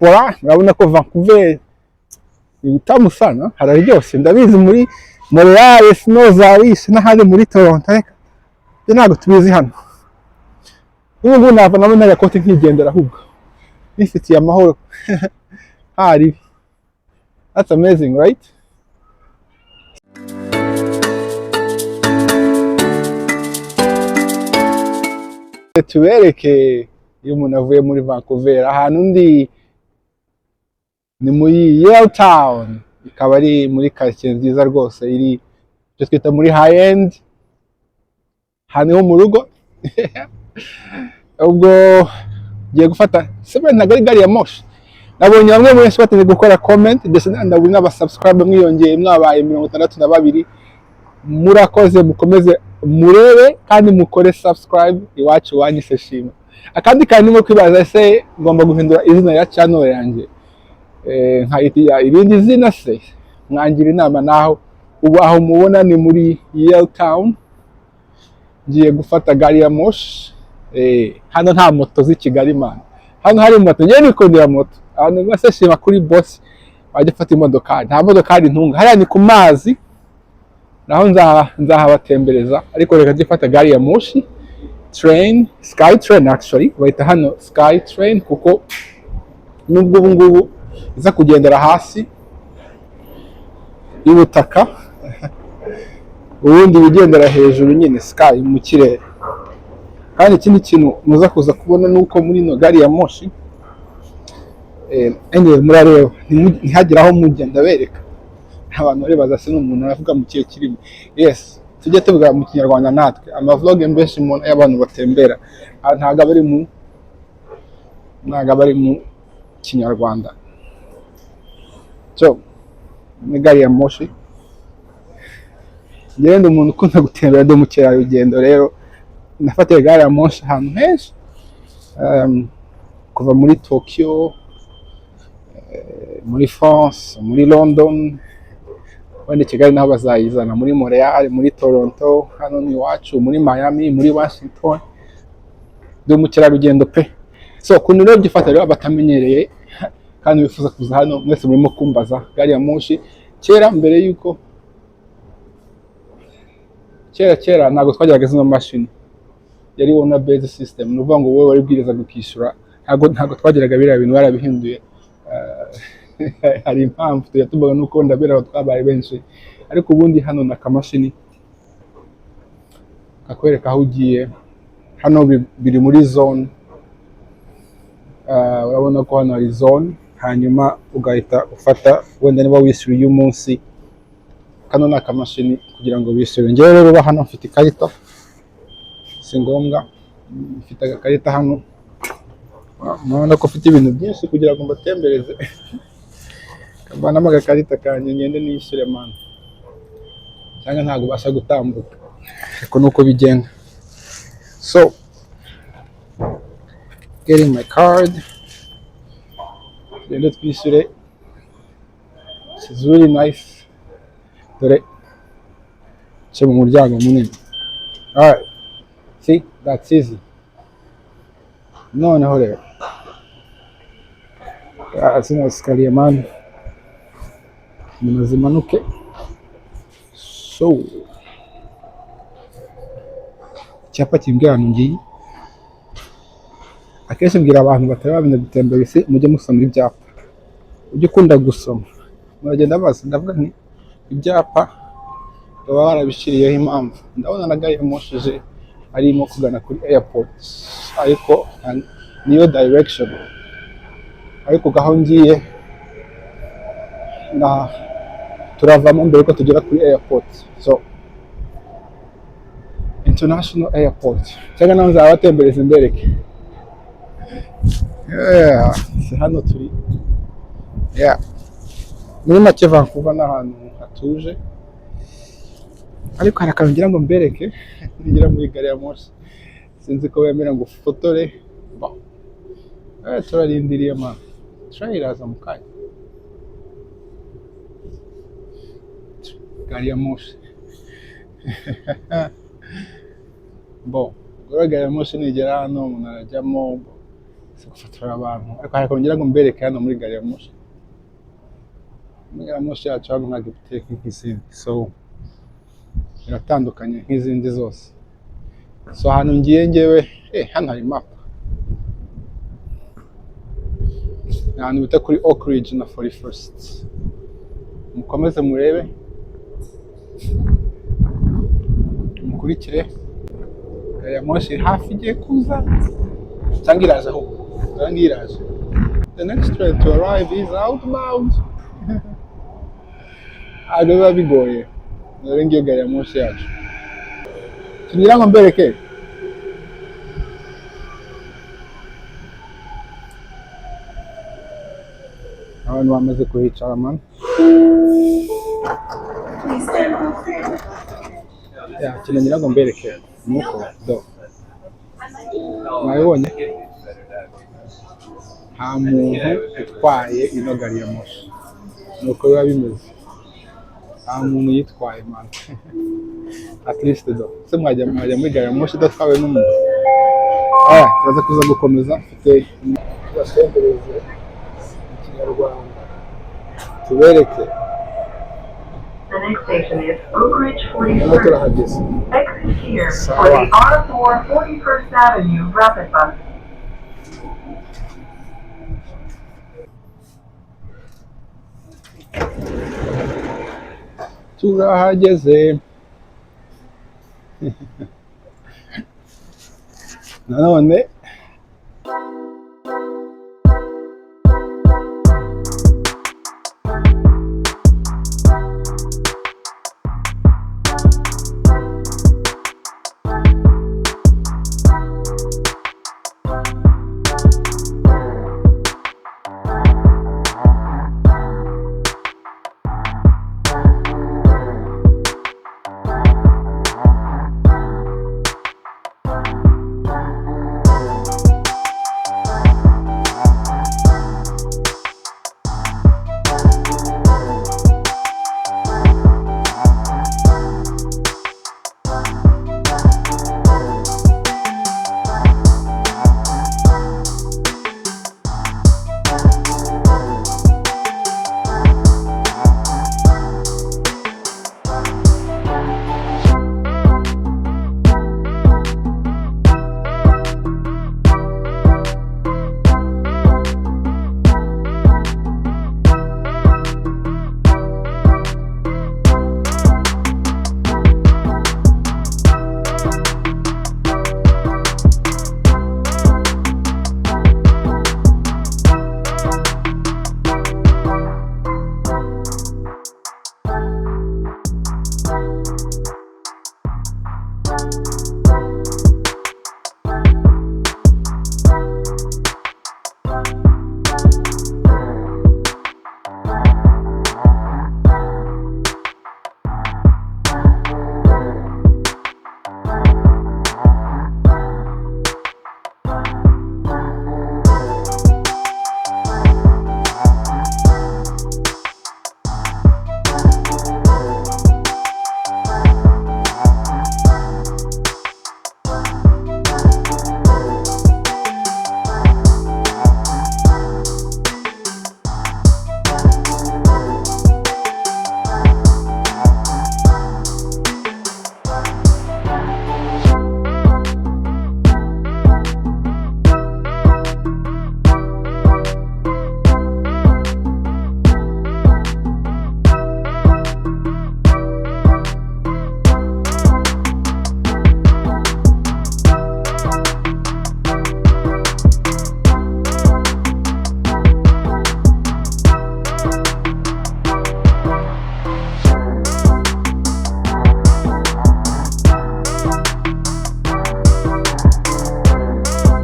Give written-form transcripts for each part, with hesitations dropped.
Diaspora, murabona ko Vancouver ni utamu sana, hararyoshye. Ndabizi muri Montreal snow zarishe n'ahandi muri Toronto, reka ibyo ntabwo tubizi hano. Ubu ngubu nava nabona agakote nkigendera, ahubwo nifitiye amahoro hari. That's amazing, right? Tubereke iyo umuntu avuye muri Vancouver, ahantu ndi ni muri Yaletown, ikaba ari muri quartier nziza rwose, iri icyo twita muri high end, hano ho mu rugo. Ubwo ngiye gufata sebe, ntabwo ari gari ya moshi. Nabonye bamwe benshi batinze gukora comment, ndetse ndabona n'abasubscribe mwiyongeye, mwabaye 62. Murakoze, mukomeze murebe kandi mukore subscribe. Iwacu wanyise Shima. Akandi kantu ndimo kwibaza: ese ngomba guhindura izina ya channel yanjye, nkayita irindi zina se? Mwangira inama. Naho ubu aho mubona ni muri Yaletown, ngiye gufata gari ya moshi. Hano nta moto z'i Kigali man, hano hari moto. Ngiye nikundira moto ahantu bose. Shima kuri boss wajya ufata imodokari, nta modokari ntunga. Hariya ni ku mazi, naho nzahabatembereza, ariko reka njye gufata gari ya moshi, train, sky train. Actually bahita hano sky train, kuko nubwo ubu ngubu iza kugendera hasi y'ubutaka, ubundi ibigendera hejuru nyine, sky, mu kirere. Kandi ikindi kintu muza kuza kubona ni uko muri ino gari ya moshi, anyway, murareba ntihagire aho mujya. Ndabereka abantu baribaza se n'umuntu aravuga mu kihe kirimi. Yes, tujye tuvuga mu Kinyarwanda natwe. Amavlog menshi mubona y'abantu batembera, ntabwo aba ari mu Kinyarwanda. So ni gari ya moshi. Njyewe ndi umuntu ukunda gutembera, ndi umukerarugendo. Rero nafatiye gari ya moshi ahantu henshi, kuva muri Tokyo, muri France, muri London, wenda i Kigali naho bazayizana, muri Montreal, muri Toronto, hano ni iwacu muri Miami, muri Washington. Ndi umukerarugendo pe. So ukuntu rero byifata rero, abatamenyereye kandi bifuza kuza hano mwese murimo kumbaza gari ya moshi, kera mbere yuko kera kera ntabwo twagiraga zino mashini, yari owner based system. Ni ukuvuga ngo wowe waribwirizaga ukishyura, ntabwo twagiraga biriya bintu. Barabihinduye. Hari impamvu tujya tuvuga nuko ndabera twabaye benshi, ariko ubundi hano ni akamashini kakwereka aho ugiye. Hano biri muri zone. Urabona ko hano hari zone, hanyuma ugahita ufata wenda niba wishyuye uyu munsi, kano ni akamashini kugira ngo wishyure. Njyewe rero uba hano mfite ikarita, si ngombwa, mfite agakarita hano. Murabona ko mfite ibintu byinshi kugira ngo mbatembereze. Kavanamo agakarita kanjye ngende nishyure man, cyangwa ntabwo ubasha gutambuka, ariko nuko bigenda. So getting my card, tugende twishyure. It's really nice. Dore nce mu muryango munini. Alright, see, that's easy. Noneho rero, zino escalier man, nyuma zimanuke. So icyapa kimbwira ahantu ngiye. Akenshi mbwira abantu batari bamenya gutembera isi: mujye musoma ibyapa, ujye ukunda gusoma. Muragenda baza, ndavuga nti ibyapa baba barabishyiriyeho impamvu. Ndabona na gari ya moshi ije, arimo kugana kuri airport, ariko niyo direction, ariko aho ngiye na turavamo mbere ko tugera kuri airport. So international airport, cyangwa naho nzabatembereza imbereke. Yeah, si hano turi. Yeah. Muri make Vancouver ni ahantu hatuje, ariko hari akantu ngira ngo mbereke nigera muri gari ya moshi. Sinzi ko bemera ngo ufotore. Bon. Turarindiriye man, train iraza mu kanya, gari ya moshi. Bon, ubwo rero gari ya moshi nigera hano umuntu arajyamo. Si gufotora abantu, ariko hari ngira ngo mbereke hano muri gari ya moshi. Muri gari ya moshi yacu hano ntabwo iteka nk'izindi, so iratandukanye nk'izindi zose. So ahantu ngiye ngewe, hano hari map, ni ahantu bita kuri Oak Ridge na 41st. Mukomeze murebe, mukurikire. Gari ya moshi iri hafi, igiye kuza cyangwa iraje ahubwo, cyangwa iraje. The next train to arrive is outbound. Ntabwo biba bigoye. Dore ngiyo gari ya moshi yacu. Tugira ngo mbereke. Abantu bamaze kuhicara, man. Please stand clear. Ya, ikintu ngira ngo mbereke nuko do mwabibonye, nta muntu utwaye ino gari ya moshi, nuko biba bimeze, nta muntu yitwaye, man. At least do se mwajya muri gari ya moshi idatwawe n'umuntu? Aya turaza kuza gukomeza, mfite tubatembereze mu Kinyarwanda, tubereke. The next station is Oak Ridge Turimo 41st. turahageze. Exit here for Sawa. the R4 41st Avenue Rapid Bus. Turahageze nanone.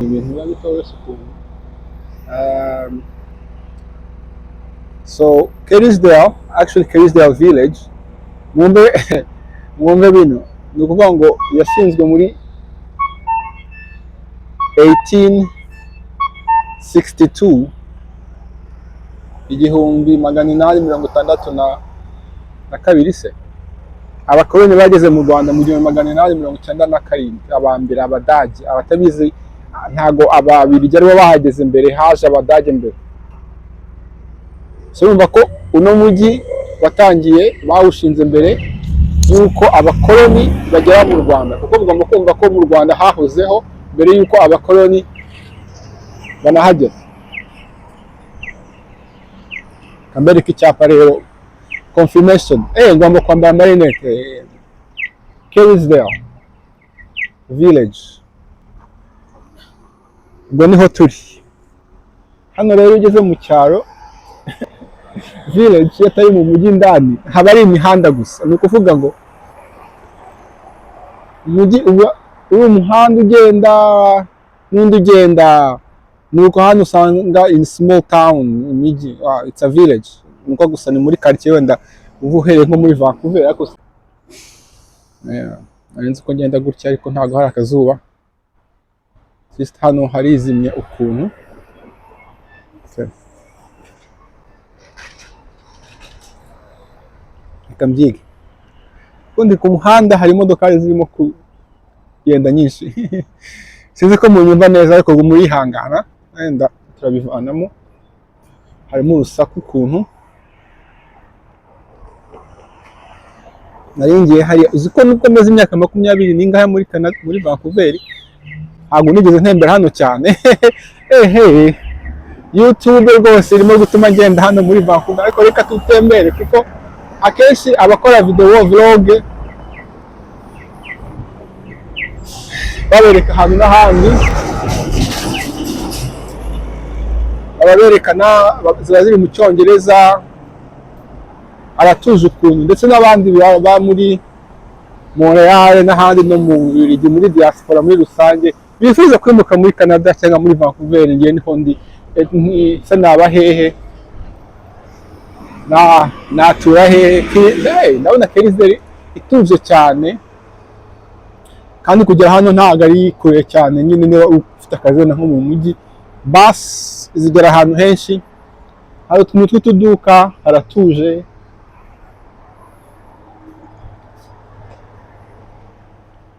Ibintu biba bitoroshye ukuntu. So Kerrisdale, actually Kerrisdale Village, mwumve bino, ni ukuvuga ngo yashinzwe muri 1862, 1862 se. Abakoloni bageze mu Rwanda mu 1897, aba mbere Abadage, abatabizi. Ntago Ababiligi aribo bahageze mbere, haje Abadage mbere. So urumva ko uno mujyi watangiye, bawushinze mbere y'uko abakoloni bagera mu Rwanda, kuko mugomba kumva ko mu Rwanda hahozeho mbere y'uko abakoloni banahagera. Kambereka icyapa rero, confirmation. Ngomba kwambara amarinete. Kerrisdale Village, ubwo niho turi. Hano rero, iyo ugeze mu cyaro, village, iyo atari mu mujyi indani, haba ari imihanda gusa. Ni ukuvuga ngo umujyi uba uri umuhanda ugenda n'undi ugenda. Ni uko hano usanga in small town, imijyi, it's a village. Ni uko gusa ni muri quartier, wenda uba uhereye nko muri Vancouver, ariko yeah, nari nzi ko ngenda gutya, ariko ntabwo hari akazuba. Just hano harizimye ukuntu. Okay. Reka mbyige. Ubundi ku muhanda hari imodoka zirimo kugenda nyinshi. Sinzi ko munyumva neza, ariko ngo murihangana, wenda turabivanamo. Harimo urusaku ukuntu. Nari ngiye hariya. Uzi ko nubwo maze imyaka 20 n'ingahe muri Canada, muri Vancouver, ntabwo nigeze ntembera hano cyane. Ehe, YouTube rwose irimo gutuma ngenda hano muri Vancouver, ariko reka tutembere, kuko akenshi abakora video vlog babereka ahantu n'ahandi, baba berekana, ziba ziri mu Cyongereza. Aratuje ukuntu, ndetse n'abandi baba muri Montreal n'ahandi no mu Bubiligi, muri diaspora muri rusange, bifuza kwimuka muri Canada cyangwa muri Vancouver. Ngiye niho ndi. Se naba hehe? Na natura hehe? Hey, ndabona Kerrisdale ituje cyane, kandi kugera hano ntabwo ari kure cyane nyine. Niba ufite akazi wenda nko mu mujyi, bus zigera ahantu henshi. Hari utuntu tw'utuduka, haratuje.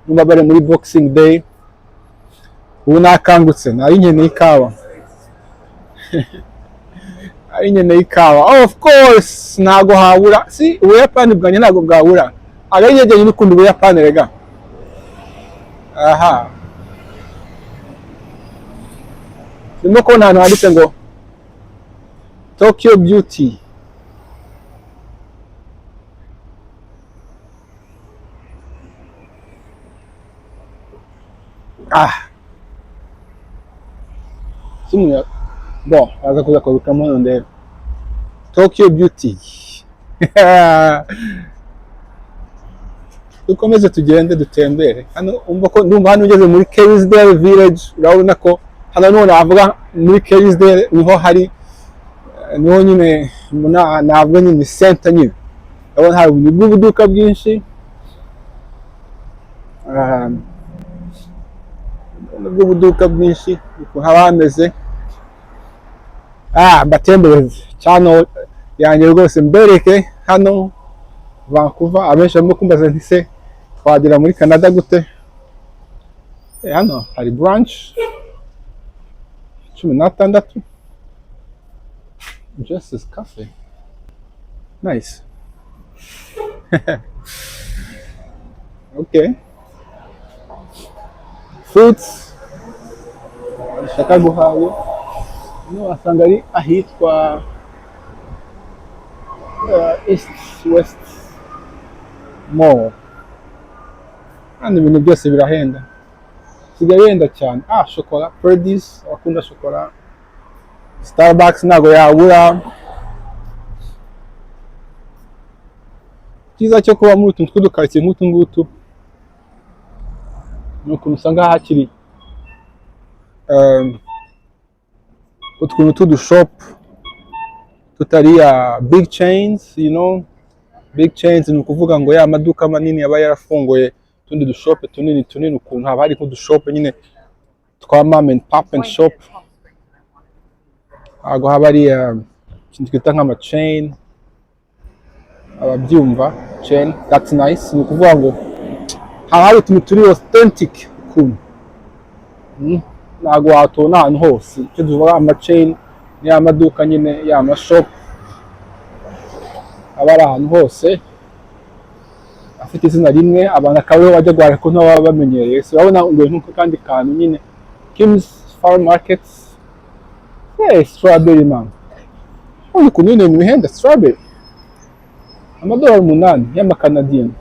Numva bari muri Boxing Day. Ubu nakangutse, nari nkeneye ikawa, nari nkeneye ikawa. Of course ntabwo habura. Si Ubuyapani bwanjye ntabwo bwabura. Ntabwo ari njye jyenyine ukunda Ubuyapani rega. Aha ndimo kubona ahantu handitse ngo Tokyo Beauty. Kimwe bon, aza kuza kubikamo hano ndebe Tokyo Beauty. Dukomeze tugende dutembere hano. Umva ko ndumva hano ugeze muri Kerrisdale Village, urabona ko hano none navuga muri Kerrisdale niho hari, niho nyine navuga nyine center nyine. Urabona hari ubuntu bw'ubuduka bwinshi, bw'ubuduka bwinshi, ukuntu haba hameze. Mbatembereze channel yanjye rwose, mbereke hano Vancouver. Abenshi barimo kumbaza nti: "Se twagera muri Canada gute?" Hano hari branch 16, Justice Cafe, nice. Okay, fruits bashaka guhaha hano wasanga ari ahitwa East West Mall. Hano ibintu byose birahenda, bisigaye bihenda cyane. Shokora Perdis, abakunda shokora. Starbucks ntabwo yabura. Icyiza cyo kuba muri utuntu tw'udukaritsiye nk'utu ngutu ni ukuntu usanga hakiri utuntu tw'udushopu tutari ya big chains. Big chains ni ukuvuga ngo ya maduka manini aba yarafunguye utundi dushope tunini tunini ukuntu. Haba hari nk'udushope nyine twa mom and pop and shop, ntabwo haba ari ikintu twita nk'ama chain. Ababyumva chain, that's nice. Ni ukuvuga ngo haba hari utuntu turi authentic ukuntu. Ntabwo watubona ahantu hose. Icyo tuvuga ama chain ni ya maduka nyine, ya ma shop aba ari ahantu hose, afite izina rimwe, abantu akaba ariho bajya guhaha kuko baba bamenyereye. So urabona ngo nk'uko kandi kantu nyine, Kim's Farm Markets. Hey, strawberry man, urabona ukuntu ibintu bihenda. Strawberry amadolari 8 y'amakanadiyani.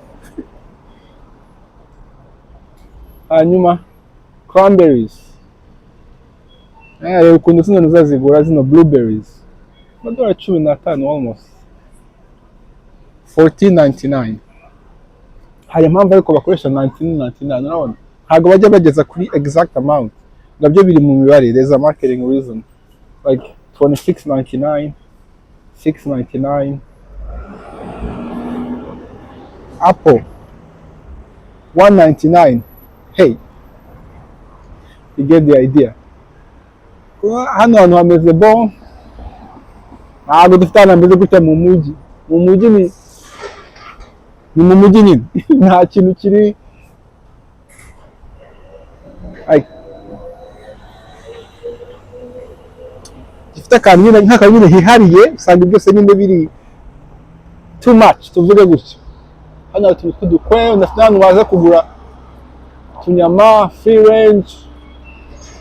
Hanyuma cranberries, reba ukuntu zino zazigura, zino blueberries amadolari 15, almost 14.99. Hari impamvu ariko bakoresha 19.99. Urabona ntabwo bajya bageza kuri exact amount, nabyo biri mu mibare. There's a marketing reason, like 26.99, 6.99. Apple 1.99. Hey, you get the idea. Kuba hano hantu hameze bon, ntabwo dufite ahantu hameze gutya mu mujyi. Mu mujyi ni mu mujyi nyine, nta kintu kiri like gifite akantu nyine nk'akantu nyine hihariye. Usanga byose nyine biri too much, tuvuge gutyo. Hano hari utuntu tw'udukwe, unafite ahantu waza kugura utunyama free range.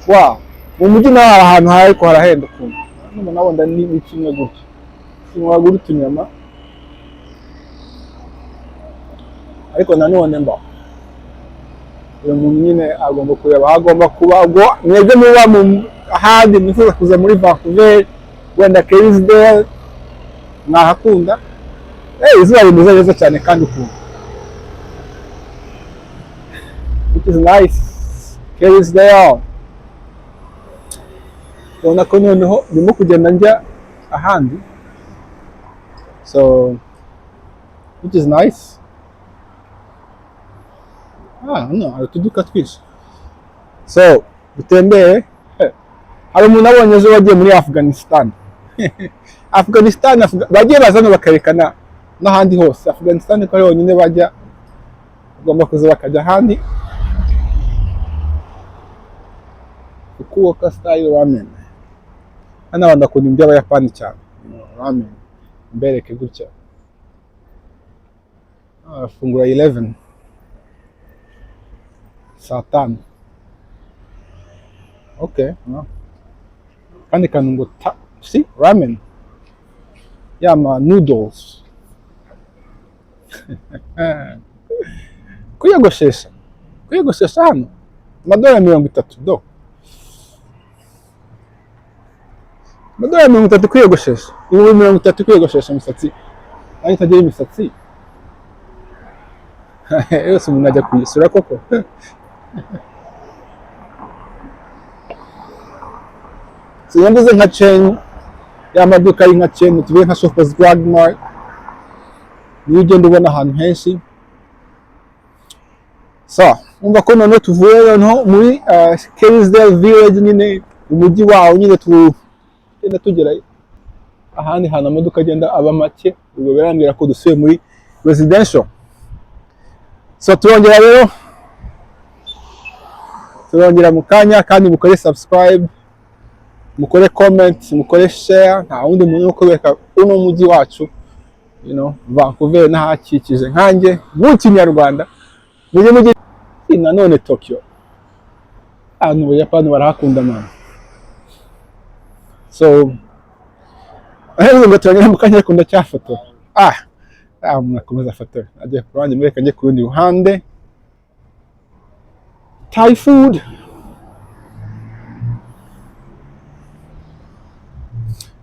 Wow, mu mujyi naho hari ahantu hari, ariko harahenda ukuntu. Hano nabona ni kimwe gutyo, wagura utunyama, ariko nanone mba uyu muntu nyine agomba kureba aho agomba kuba. Ubwo mwebwe muba mu ahandi mwifuza kuza muri Vancouver, wenda Kerrisdale mwahakunda. Izuba rimeze neza cyane kandi ukuntu, which is nice. Kerrisdale, ubona ko noneho ndimo kugenda njya ahandi, so which is nice. Ah, hano hari utuduka twinshi, so dutembere. Hari umuntu abonye ejo wagiye muri Afghanistan. Afghanistan, bagiye baza hano bakarekana n'ahandi hose. Afghanistan ko ari honyine bajya, bagomba kuza bakajya ahandi. Fukuoka style ramen. Hano abantu bakunda ibyo by'Abayapani cyane, ramen. Mbereke gutya. Ah, fungura 11, saa tanu. Okay, no. Kandi kantu ngo ta si ramen, yama noodles. Kwiyogoshesha hano amadolari 30 do, amadolari 30 kwiyogoshesha, 30,000 kwiyogoshesha imisatsi. Nanjye itagira imisatsi yose, umuntu ajya kuyisura koko. So iyo mvuze nka chain y'amaduka, ari nka chain, tuvuge nka Shoppers Drug Mart, niyo ugenda ubona ahantu henshi. So umva ko noneho tuvuye noneho muri Kerrisdale Village nyine, umujyi wawo nyine, tugenda tugera ahandi hantu amaduka agenda aba make. Ubwo birambwira ko dusuye muri residential. So turongera rero, turongera mu kanya. Kandi mukore subscribe, mukore comment, mukore share. Nta wundi muntu wo kubereka uno mujyi wacu, Vancouver n'ahakikije, nkanjye mu Kinyarwanda. Mujye mujye nanone Tokyo, ahantu mu Buyapani barahakunda man. So aheza ngo turagera mu kanya, ariko ndacyafotora. Ah, umuntu akomeza afotora ajya ku ruhande, mureka njye ku rundi ruhande. Thai food.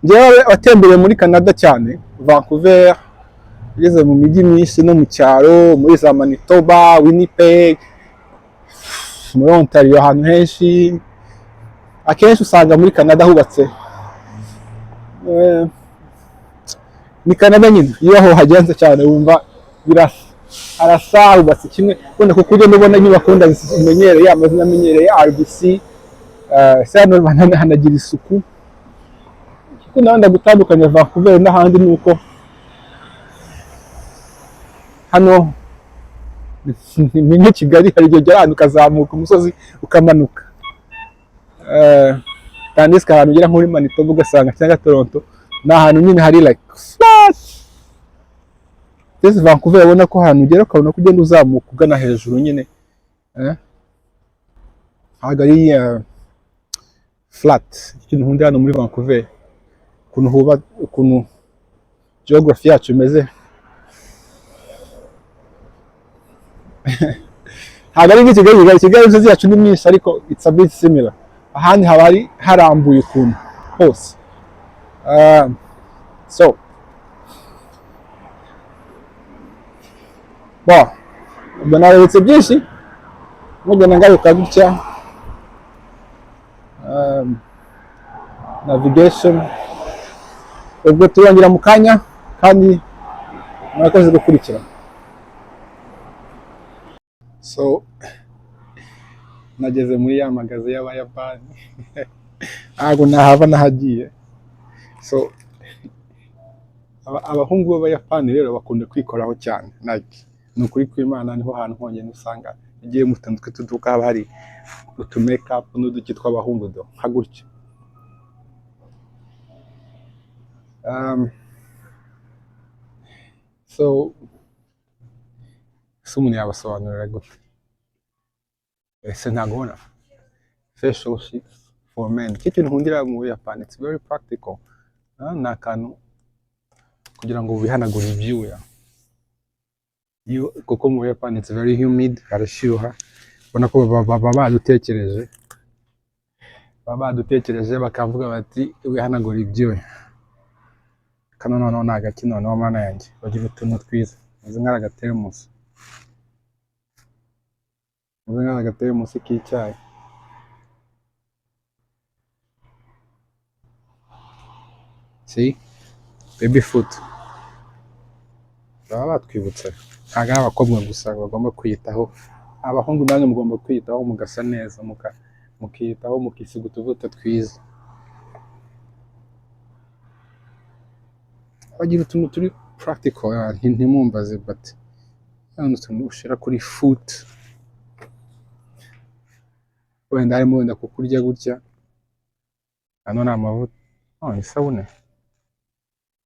Njyewe watembereye muri Canada cyane, Vancouver, ugeze mu mijyi myinshi no mu cyaro, muri za Manitoba, Winnipeg, muri Ontario, ahantu henshi. Akenshi usanga muri Canada hubatse, ni Canada nyine, iyo aho hagenze cyane wumva birasa, harasa, hubatse kimwe. Wenda kuko ugenda ubona inyubako wenda zimenyereye, amazina amenyereye, RBC. Se hano hanagira isuku, kuko nabandi gutandukanya Vancouver n'ahandi ni uko hano ni nk'i Kigali, hari igihe ugera ahantu ukazamuka umusozi ukamanuka. Tandis ahantu ugera nko muri Manitoba ugasanga, cyangwa Toronto, ni ahantu nyine hari like flat. This Vancouver, urabona ko ahantu ugera ukabona ko ugenda uzamuka ugana hejuru nyine, eh? Ntabwo ari flat. Ikintu nkunda hano muri Vancouver, ukuntu huba, ukuntu geography yacu imeze, ntabwo ari nk'i Kigali. Kigali imisozi yacu ni myinshi, ariko it's a bit similar. Ahandi haba hari harambuye ukuntu hose. So bon, ubwo narebetse byinshi, mugenda ngaruka gutya. Navigation, ubwo turongera mu kanya, kandi murakoze gukurikira. So nageze muri ya magasin y'Abayapani, ntabwo nahava nahagiye. So abahungu b'Abayapani rero bakunda kwikoraho cyane. Like, ni ukuri kw'Imana, niho hantu honyine usanga ugiye mu tuntu tw'utuduka haba hari utu makeup n'uduki tw'abahungu do nka gutya. So ese umuntu yabasobanurira gute? Ese ntabwo ubona facial sheets for men? Icyo kintu nkundira mu Buyapani, it's very practical. Ah, ni akantu kugira ngo wihanagure ibyuya. Kuko mu Buyapani it's very humid, harashyuha. Ubona ko baba badutekereje, bakavuga bati wihanagure ibyuya. Kano noneho ni agaki noneho? Mana yanjye, bagira utuntu twiza, meze nk'agateremusi, meze nk'agateremusi k'icyayi. See, baby foot. Baba batwibutsa, ntabwo ari abakobwa gusa bagomba kwiyitaho, abahungu namwe mugomba kwiyitaho, mugasa neza, mukiyitaho, mukisiga utuvuta twiza. Bagira utuntu turi practical. Ah, ntimumbaze, but hano utuntu ushyira kuri foot, wenda harimo wenda kukurya gutya. Hano ni amavuta, oh, isabune,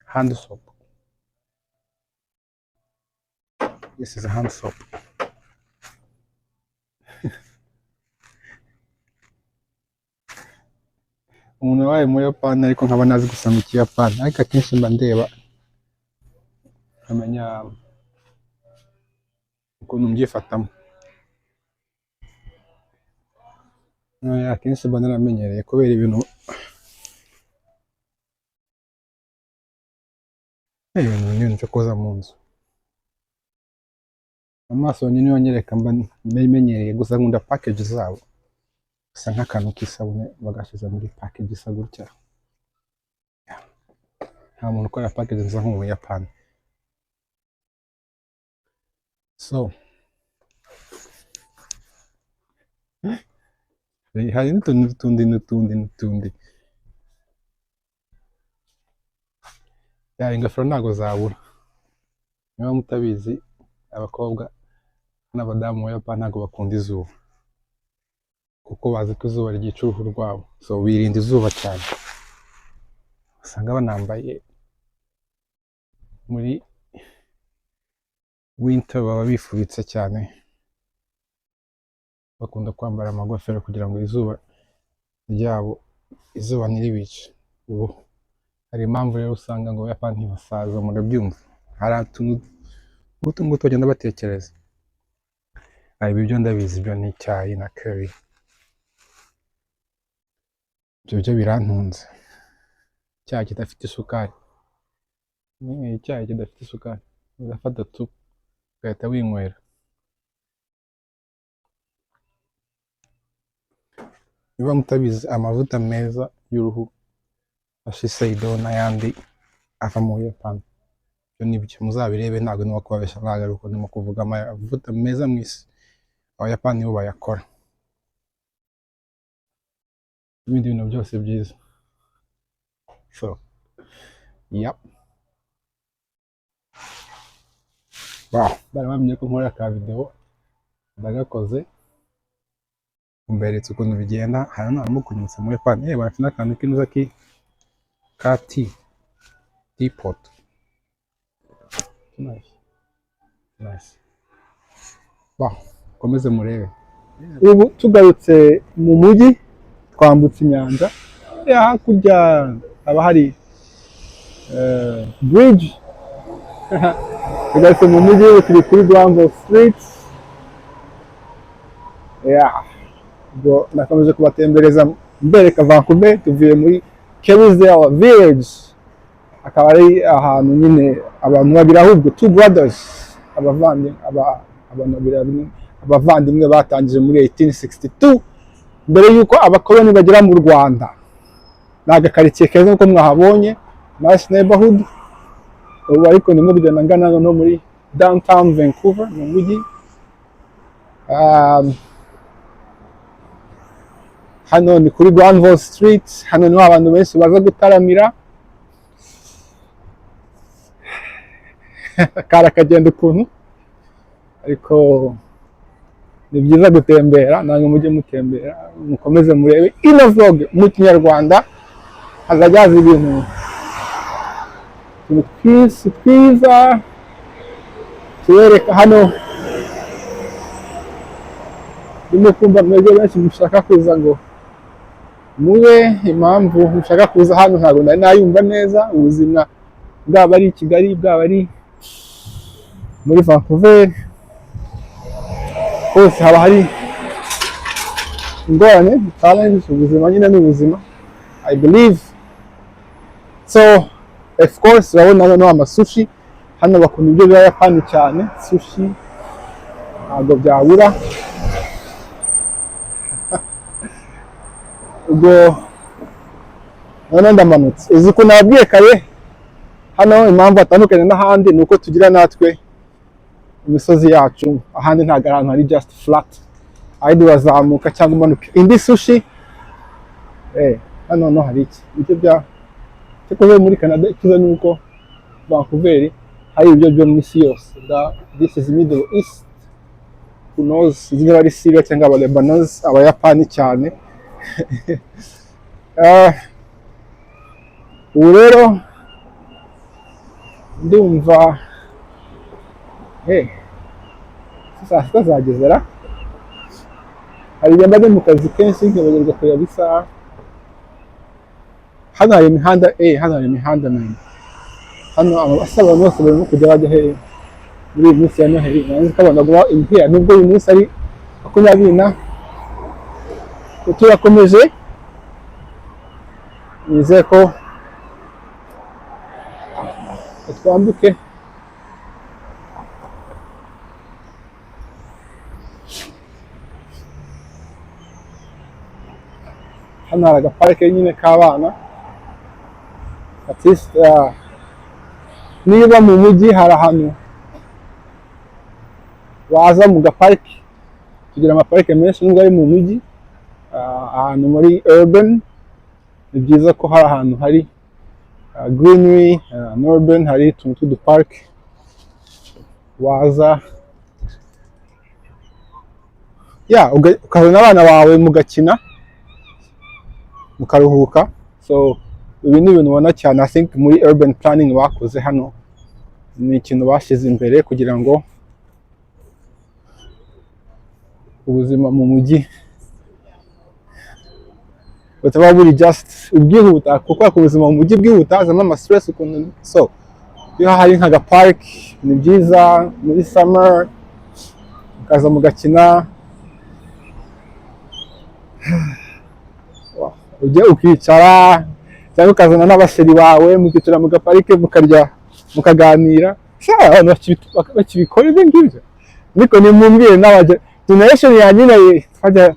hand soap. This is a hand soap. Umuntu wabaye mu Buyapani ariko nkaba nazi gusoma Ikiyapani, ariko akenshi mba ndeba nkamenya ukuntu mbyifatamo. Akenshi mba naramenyereye kubera ibintu n'ibintu byo koza mu nzu. Amaso yonyine niyo anyereka, mba menyereye. Gusa nkunda package zabo, gusa nk'akantu k'isabune bagashyize muri package isa gutya. Nta muntu ukora package nziza nko mu Buyapani. So hari n'utuntu n'utundi n'utundi n'utundi. Ya, ingofero ntabwo zabura. Niba mutabizi, abakobwa n'abadamu mu Buyapani ntabwo bakunda izuba, kuko bazi ko izuba ryica uruhu rwabo, so birinda izuba cyane. Usanga banambaye muri winter, baba bifubitse cyane, bakunda kwambara amagofero kugira ngo izuba ryabo, izuba ntiribice uruhu. Hari impamvu rero usanga ngo Abayapani ntibasaza, murabyumva. Hari utuntu nk'utu ngutu bagenda batekereza. Ah, ibi byo ndabizi, byo ni icyayi na curry, ibyo byo birantunze. Icyayi kidafite isukari. Ni icyayi kidafite isukari, urafata tu ugahita winywera. Niba mutabizi, amavuta meza y'uruhu nka Shiseido n'ayandi ava mu Buyapani. Ibyo ni byo, muzabirebe, ntabwo ndimo kubabeshya, ntabwo ari uko ndimo kuvuga. Amavuta meza mu isi, Abayapani nibo bayakora. Ibindi bintu byose byiza. So yep, wow, bari bamenye ko nkora ka video, ndagakoze. Mberetse ukuntu bigenda. Hano harimo kunyutsa mu Buyapani. Bafite n'akantu k'inuza ki ka tea, teapot. Nice, nice. Wow, komeze murebe. Ubu tugarutse mu mujyi, twambutse inyanja ya hakurya, haba hari bridge. Tugarutse mu mujyi, ubu turi kuri Granville Street. Yeah. Ubwo nakomeje kubatembereza mbereka Vancouver. Tuvuye muri Kerrisdale Village, akaba ari ahantu nyine abantu babiri, ahubwo two brothers, abavandimwe, abantu babiri, abavandimwe batangije muri 1862, mbere y'uko abakoloni bagera mu Rwanda. Ni agakaritsiye keza nk'uko mwahabonye, nice neighborhood. Ubu ariko ndimo kugenda ngana no muri downtown Vancouver, mu mujyi. Hano ni kuri Granville Street. Hano niho abantu benshi baza gutaramira. Kari akagenda ukuntu, ariko ni byiza gutembera. Namwe mujye mutembera, mukomeze murebe ino vlog mu Kinyarwanda, hazajya haza ibintu, utuntu twinshi twiza tubereka. Hano ndimo kumva mwebwe benshi mushaka kuza ngo mube. Impamvu mushaka kuza hano ntabwo nari nayumva neza. Ubuzima bwaba ari i Kigali, bwaba ari muri Vancouver, hose haba hari ingorane, challenge. Ubuzima nyine ni ubuzima, I believe so. Of course, urabona noneho amasushi. Hano bakunda ibyo by'Abayapani cyane, sushi ntabwo byabura. Ubwo noneho ndamanutse. Uzi ukuntu nababwiye kare, hano impamvu hatandukanye n'ahandi ni uko tugira natwe imisozi yacu. Ahandi ntabwo ari ahantu hari just flat, ahandi urazamuka cyangwa umanuka. Indi sushi. Hano no hari iki ibyo bya cyakoze muri Canada. Icyiza ni uko Vancouver hari ibiryo byo mu isi yose. This is Middle East, who knows, sinzi niba ari Syria cyangwa aba Lebanese, Abayapani cyane. Ubu rero ndumva saa 6 zageze ra. Hari igihe mba ndi mu kazi kenshi nkibagirwa kureba isaha. Hano hari imihanda, hano hari imihanda nani hano. Asa abantu bose barimo kujya bajya he muri iyi minsi ya Noheli? Nzi ko abantu baguma imuhira, nubwo uyu munsi ari 20 na. Turakomeje, nizeye ko twambuke. Hano hari agaparike nyine k'abana. At least, niba mu mujyi hari ahantu waza mu gaparike, tugira amaparike menshi nubwo ari mu mujyi. Ahantu muri urban ni byiza ko hari ahantu hari greenery, urban hari utuntu tw'uduparike waza ya ukazana abana bawe mugakina, mukaruhuka. So ibi ni ibintu ubona cyane. I think muri urban planning bakoze hano ni ikintu bashyize imbere kugira ngo ubuzima mu mujyi butaba buri just ubwihuta, kuko ubuzima mu mujyi bwihuta, hazamo ama stress ukuntu. So iyo hari nk'aga park ni byiza muri summer, mukaza mugakina, ujye ukicara cyangwa ukazana n'abasheri bawe, mukicara mu gaparike, mukarya, mukaganira. Sha, abantu bakibikora ibyo ngibyo, ariko nimumbwire n'abajya generation ya nyine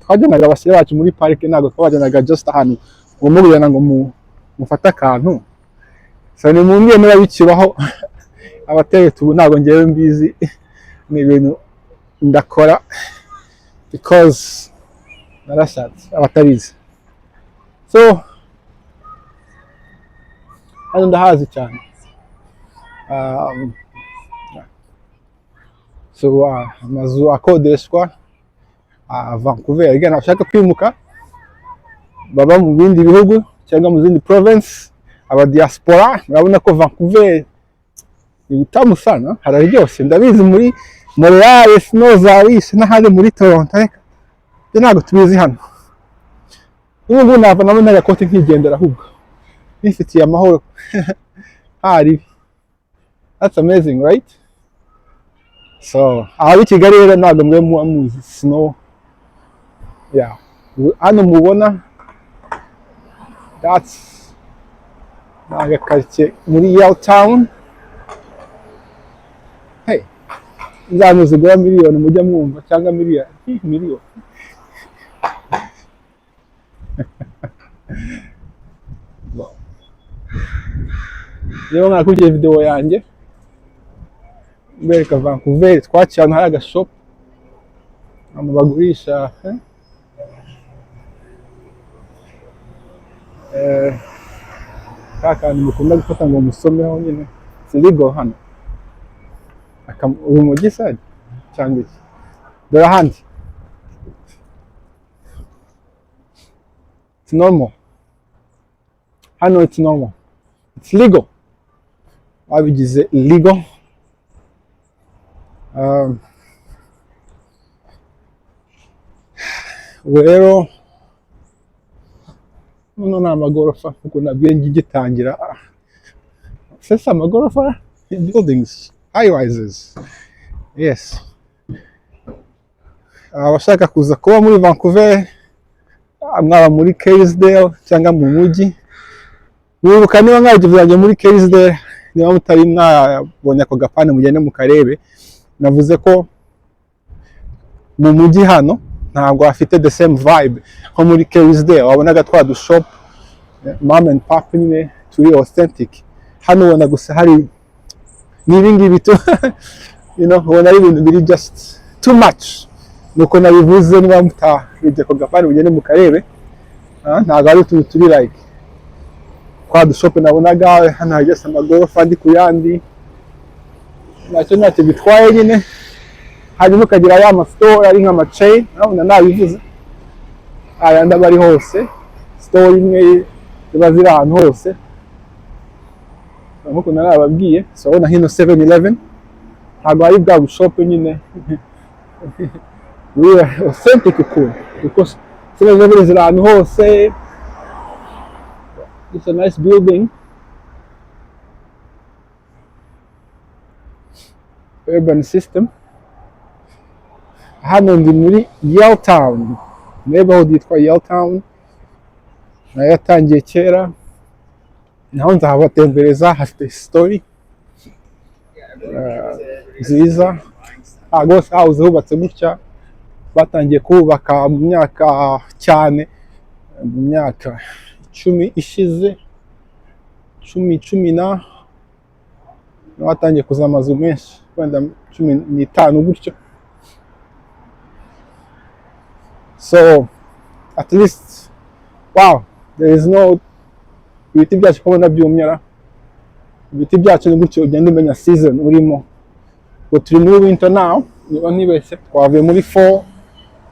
twajyanaga abashyira bacu muri parike, ntabwo twabajyanaga just ahantu ngo mubujyana ngo mufate akantu. So nimumbwire niba bikibaho. Abategetsi ubu ntabwo ngewe mbizi, ni ibintu ndakora because narashatse, abatabizi. So hano ndahazi cyane. So amazu akodeshwa. Vancouver. Again, abashaka kwimuka baba mu bindi bihugu cyangwa mu zindi province, aba diaspora, murabona ko Vancouver ni butamu sana, hararyoshye. Ndabizi muri Montreal snow zarishe, n'ahandi muri Toronto, reka ibyo ntabwo tubizi hano. Ubu ngubu nava nabo n'agakote nkigendera, ahubwo nifitiye amahoro hari. That's amazing, right? So ab'i Kigali rero ntabwo mwe muba muzi snow. Yeah, hano mubona, that's ni agakaritsiye muri Yaletown. Hey, inzano zigura miliyoni mujya mwumva, cyangwa miliyoni miliyoni. Bon. Niba mwakurikiye video yanjye mbereka Vancouver, twaciye ahantu hari agashop, ahantu bagurisha ka kantu mukunda gufata ngo musomeho nyine sirigo hano. Urumogi se cyangwa iki? Dore ahandi it's normal. Hano it's normal, it's legal, babigize legal. Ubu rero noneho ni amagorofa nkuko nabwiye ngigitangira. Sasa amagorofa, buildings, high rises, yes. Abashaka kuza kuba muri Vancouver, mwaba muri Kerrisdale cyangwa mu mujyi, mwibuka niba mwagiye muri Kerrisdale, niba mutari mwabonye ako gapande, mugende mukarebe. Navuze ko mu mujyi hano ntabwo hafite the same vibe nko muri Kerrisdale, wabonaga twa dushop mom and pop nyine turi authentic. Hano ubona gusa hari n'ibi ngibi tu ubona ari ibintu biri just too much. Nuko nabivuze, niba mutarebye ako gapande mugende mukarebe. Ntabwo ari utuntu turi like twa dushop nabonaga. Hano hari just amagorofa andi ku yandi, ntacyo bitwaye nyine. Hanyuma ukagira ya masitore ari nk'amachain, urabona nabivuze, ayandi aba ari hose, store imwe ziba ziri ahantu hose nkuko narababwiye. So urabona hino 7-Eleven, ntabwo ari bwa bushop nyine buri authentic ukuntu, kuko 7-Eleven ziri ahantu hose. It's a nice building, urban system. Hano ndi muri Yaletown, neighborhood yitwa Yaletown, nayo yatangiye kera, naho nzahabatembereza, hafite story nziza. Rwose house hubatse gutya, batangiye kuhubaka mu myaka cyane, mu myaka 10 ishize, cumi, cumi na, niho hatangiye kuza amazu menshi, wenda 15 gutyo. So at least, wow, there is no ibiti byacu kubona byumye ra. Ibiti byacu ni gutyo ugenda umenya season urimo. Ngo turi muri winter now, niba ntibeshye twavuye muri fall,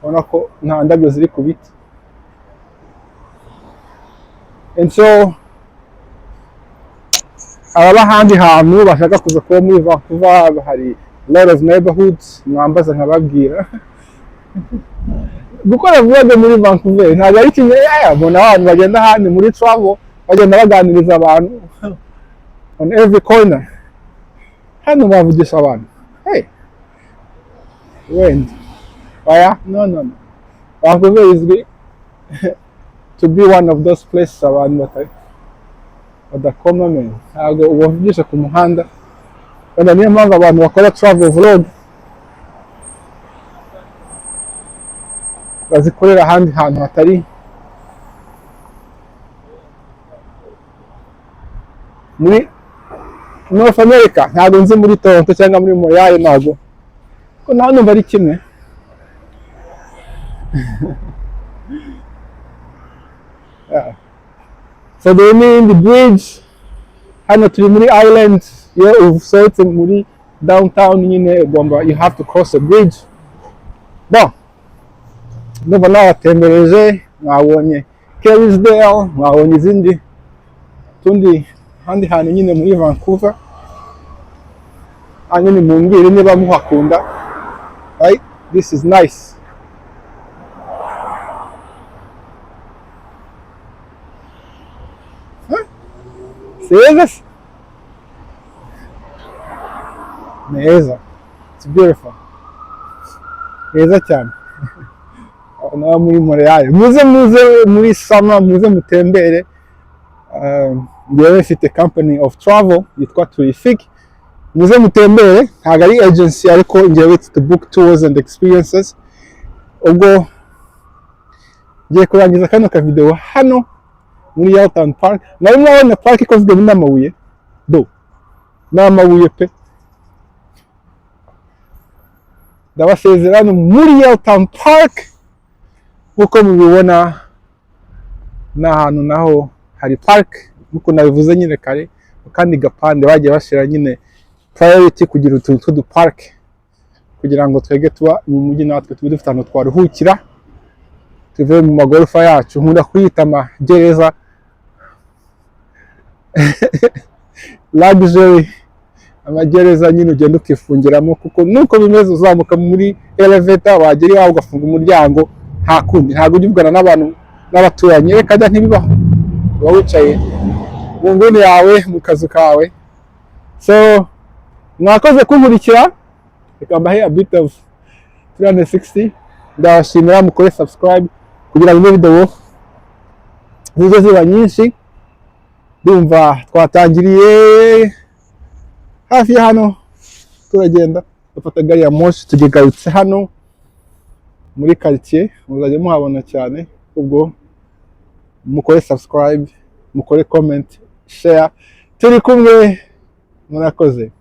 ubona ko nta ndabyo ziri ku biti. And so ababa ahandi hantu bashaka kuza kuba muri Vancouver, hari lot of neighborhoods, mwambaza nkababwira. Gukora vlog muri Vancouver ntabwo ari kimwe, mbona abantu bagenda ahandi muri travel bagenda baganiriza abantu on every corner. Hano bavugisha abantu, hey, wenda oya, no, no, no. Vancouver izwi to be one of those places abantu badakoma men, ntabwo ubavugisha ku muhanda. Wenda niyo mpamvu abantu bakora travel vlog bazikorera ahandi hantu hatari muri North America. Ntabwo nzi muri Toronto cyangwa muri Montreal, ntabwo ko naho numva ari kimwe. Yeah. So dore n'iyindi bridge. Hano turi muri island. Iyo usohotse muri downtown nyine ugomba, you have to cross a bridge. Bon, Ndumva nabatembereje, mwabonye Kerrisdale, mwabonye izindi tundi ahandi hantu nyine muri Vancouver. Hanyuma mumbwire niba muhakunda. Right, this is nice. Huh? Si heza se? Ni heza. It's beautiful. Heza cyane. Naho muri Montreal, muze, muze muri summer, muze mutembere. Njyewe mfite company of travel yitwa Tourific. Muze mutembere. Ntabwo ari agency, ariko njyewe it's to book tours and experiences. Ubwo ngiye kurangiza kano ka video hano muri Yaletown Park. Nari mwabona park ikozwe n'amabuye do? Ni amabuye pe. Ndabasezera hano muri Yaletown Park. Nk'uko mubibona, ni ahantu naho hari park nk'uko nabivuze nyine kare. Kandi gapande bagiye bashyira nyine priority kugira utuntu tw'udupark, kugira ngo twege tuba mu mujyi natwe tube dufite ahantu twaruhukira, tuve mu magorofa yacu nkunda kuyita amagereza, luxury, amagereza nyine ugenda ukifungiramo, kuko nuko bimeze. Uzamuka muri elevator, wagera iwawe ugafunga umuryango, nta kundi, ntabwo ujya uvugana n'abantu n'abaturanyi, reka da, ntibibaho. Uba wicaye mu nguni yawe, mu kazu kawe. So mwakoze kunkurikira. Reka mbahe a bit of 360. Ndabashimira. Mukore subscribe kugira ngo ino video zijye ziba nyinshi. Ndumva twatangiriye hafi ya hano, turagenda dufata gari ya moshi, tugigarutse hano muri quartier, muzajya muhabona cyane. Ubwo mukore subscribe, mukore comment, share. Turi kumwe, murakoze.